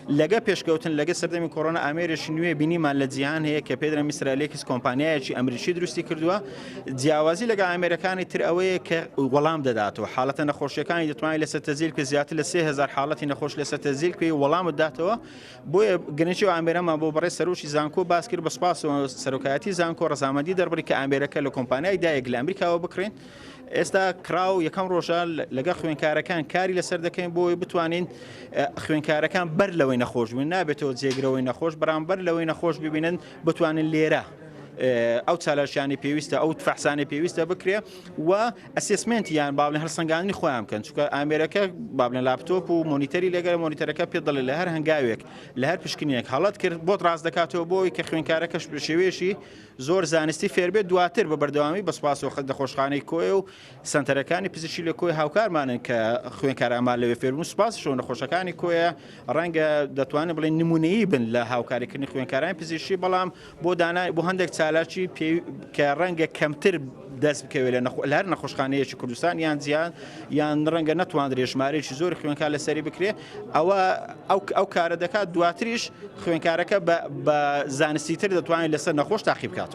لەگە پێشکەوتن لەگە سەردەمی کۆرۆنا ئامێرێکی نوێ بینیمان لە جیهان هەیە کە پێدرە میسرالێکس کۆمپانیایەکی ئەمریکی دروستی کردووە. جیاوازی لەگە ئامێرەکانی تر ئەوەیە کە وەڵام دەداتەوە حاڵەتە نەخۆشیەکانی دەتوانێت لەسەر تەزیل کە زیاتر لە 3000 حاڵەتی نەخۆش لەسەر تەزیل کوێ وەڵامت داتەوە. بۆیە گرنگی ئامێرەمان بۆ بەڕێز سەرۆکی زانکۆ باس کرد، بە سوپاسەوە سەرۆکایەتی زانکۆ ڕەزامەندی دەربڕی کە ئامێرەکە لە کۆمپانیای دایک لە ئەمریکاوە بکڕین. ئێستا کراو یەکەم ڕۆژە لەگەڵ خوێنکارەکان کاری لەسەر دەکەین بۆی بتوانین خوێنکارەکان بەر لەوەی نەخۆش بن، نابێتەوە جێگرەوەی نەخۆش، بەرامبەر لەوەی نەخۆش ببینن بتوانن لێرە ئەو چالاکیانی پێویستە ئەو فەحسانی پێویستە بکرێ و assessment یان باڵێن هەڵسەنگاندنی خۆیان بکەن، چونکە ئامێرەکە بابلێن لاپتۆپ و مۆنیتەری لەگەر مۆنیتەرەکە پێ دەڵێ لە هەر هەنگاوێک لە هەر پشکنینێک هەڵەت کرد بۆت ڕاست دەکاتەوە بۆی کە خوێنکارەکەش بە شێوەیەکی زۆر زانستی فێربێت. دواتر بە بەردەوامی بە سوپاسەوە نەخۆشخانەی کۆیە و سەنتەرەکانی پزیشکی لە کۆیە هاوکارمانن کە خوێنکارانمان لەوێ فێربوون. سوپاسیشەوە نەخۆشەکانی کۆیە ڕەنگە دەتوانن بڵێن نمونەیی بن لە هاوکاریکردنی خوێنکارانی پزیشکی، بەڵام بۆ دانا بۆ هەندێک چالاکی پێ کە ڕەنگە کەمتر دەست بکەوێت لە لە هەر نەخۆشخانەیەکی کوردستان یان جیان یان ڕەنگە نەتواندرێ ژمارەیەکی زۆر خوێنکار لەسەری بکرێ، ئەوە ئەو ئەو کارە دەکات. دواتریش خوێنکارەکە بە زانستی تر دەتوانێت لەسەر نەخۆش تاقی بکاتەوە.